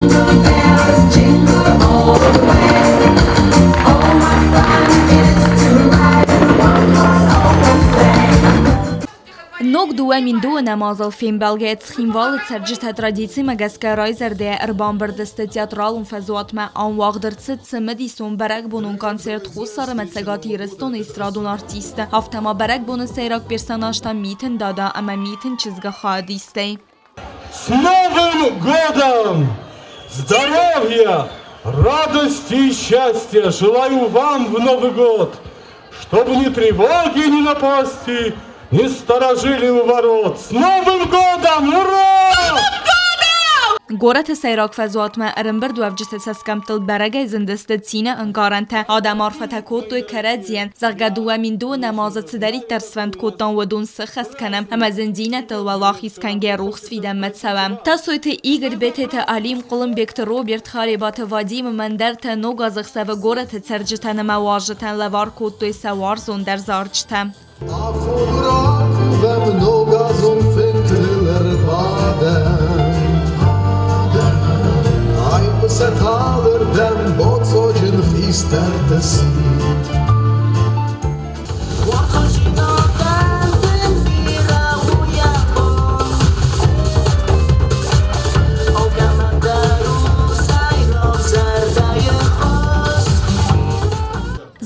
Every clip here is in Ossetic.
Ног 2002 азыл фембӕлгӕ Цхинвалы цӕрджытӕ традицимӕ гӕсгӕ райзӕрдӕйӕ ӕрбамбырд сты театралон фӕзуатмӕ. Ам уагъд ӕрцыд цымыдисон бӕрӕгбонон концерт Хуссар ӕмӕ Цӕгат Ирыстоны эстрадон артисттӕ, афтӕ ма бӕрӕгбоны сӕйраг персонажтӕ Митын Дада ӕмӕ Митын чызгы хайадистӕй. С Новым годом! Здоровья, радости и счастья желаю вам в Новый год, чтобы ни тревоги, ни напасти не сторожили у ворот. С Новым годом! Ура! Горӕты сӕйраг фӕзуатмӕ ӕрӕмбырдуӕвджыты цӕсгӕмттыл бӕрӕгӕй зындысты цины ӕнкъарӕнтӕ. Адӕм арфӕтӕ кодтой кӕрӕдзийӕн, зӕгъгӕ, 2002 азы цыдӕриддӕр сфӕнд кодтам, уыдон сыххӕст кӕнӕм ӕмӕ зындзинӕдтыл уӕлахиз кӕнгӕ рухс фидӕнмӕ цӕуӕм. Тасойты Игорь, Бететы Алим, Хъуылымбегты Роберт, Харебаты Вадим ӕмӕ ӕндӕртӕ ног азы ӕхсӕвы горӕты цӕрджытӕн ӕмӕ уазджытӕн лӕвар кодтой сӕ уарзондӕр зарджытӕ. Афон ракувӕм ногазон фынтыл ӕрбадӕм. Айхъуысӕт алырдӕм боцъоджын хистӕрты сидт.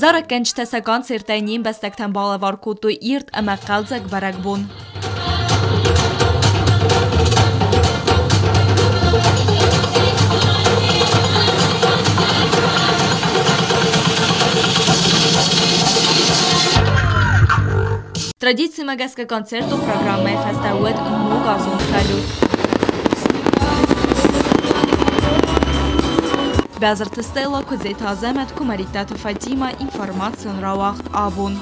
Зарӕггӕнджытӕ сӕ концерттӕй не мбӕстӕгтӕн балӕвар кодтой ирд ӕмӕ хъӕлдзӕг бӕрӕгбон. Традицимӕ гӕсгӕ концертон программӕйы фӕстӕ уӕд ногазон салют. Бязырты Стелла, Куыдзеты Азӕмӕт, Куымӕридтаты Фатимӕ, информацион рауагъд абон.